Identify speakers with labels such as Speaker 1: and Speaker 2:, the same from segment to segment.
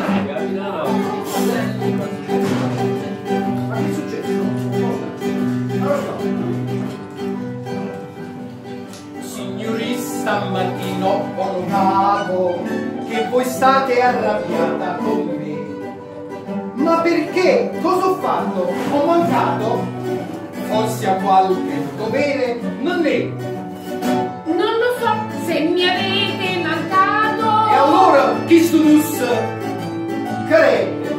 Speaker 1: Ma che è successo? Allora, Signori, stamattina ho notato che voi state arrabbiata con me. Ma perché? Cosa ho fatto? Ho mancato? Forse a qualche dovere? Non è.
Speaker 2: Non lo so se mi avete mancato.
Speaker 1: E allora chi studus crede?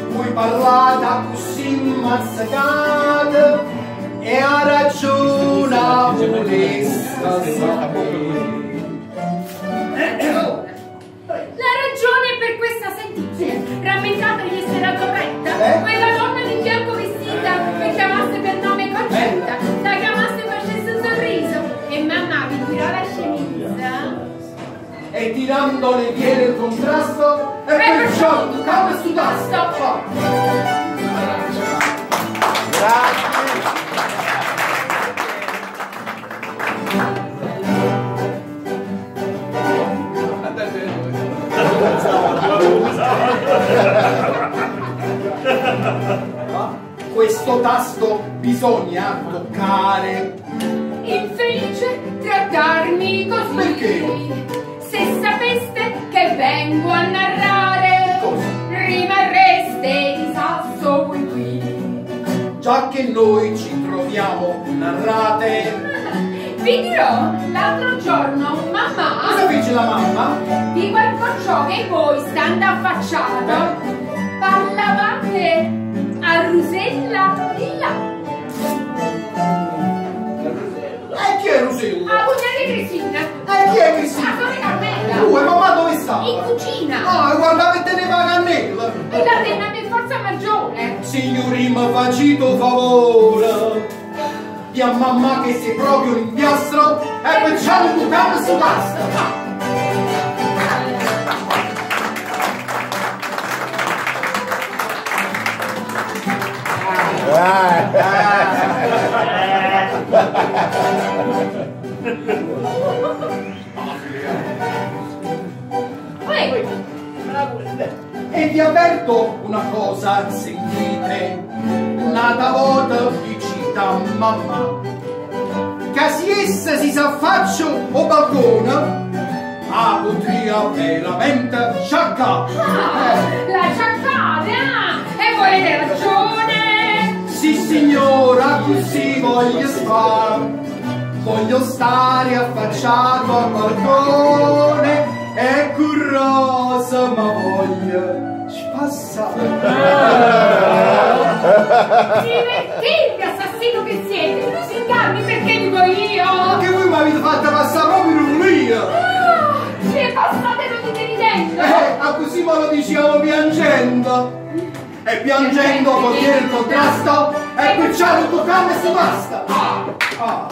Speaker 1: Voi parlate così mazzagata e ha ragione volesse sapere.
Speaker 2: La ragione per questa sentite, rammentate di essere corretta, quella donna di bianco vestita mi chiamasse per nome Concetta, la chiamasse e facesse un sorriso e mamma vi tirò la chemise.
Speaker 1: E tirandole viene il contrasto e perciò toccava su tasto.
Speaker 3: Grazie.
Speaker 1: Questo tasto bisogna toccare.
Speaker 2: Infelice trattarmi così.
Speaker 1: Perché?
Speaker 2: Se sapeste che vengo a narrare,
Speaker 1: cosa?
Speaker 2: Rimarreste di sasso qui qui.
Speaker 1: Già che noi ci troviamo narrate.
Speaker 2: Vi dirò, l'altro giorno mamma...
Speaker 1: Cosa fece la mamma?
Speaker 2: Vi guardò ciò che voi stando affacciato parlavate a Rusella di là.
Speaker 1: E chi è Rusella?
Speaker 2: La cugina di Cristina.
Speaker 1: E chi è Cristina?
Speaker 2: La sorella Carmela.
Speaker 1: Tu e mamma dove stava?
Speaker 2: In cucina.
Speaker 1: Ah, guardava e teneva la cannella.
Speaker 2: E la tenna per forza maggiore.
Speaker 1: Signorina, facito favore. Di a mamma che sei proprio un impiastro e facciamo un tucano su basta. E vi avverto una cosa, sentite, nata volta vicina mamma, che se essa si s'affaccia o balcone, ah, potria veramente sciaccare.
Speaker 2: Ah, la sciaccate, ah! E volete ragione?
Speaker 1: Sì signora, così voglio stare, voglio stare affacciato al balcone e curiosa ma voglio spassare.
Speaker 2: Divertite, assassino che siete, lusingarmi perché dico io.
Speaker 1: Che voi mi avete fatta passare proprio un lì.
Speaker 2: Ah, se passate non dite ridendo.
Speaker 1: A così me lo diciamo piangendo. E piangendo contiene il contrasto e perciò toccando e su basta. Ah. Ah.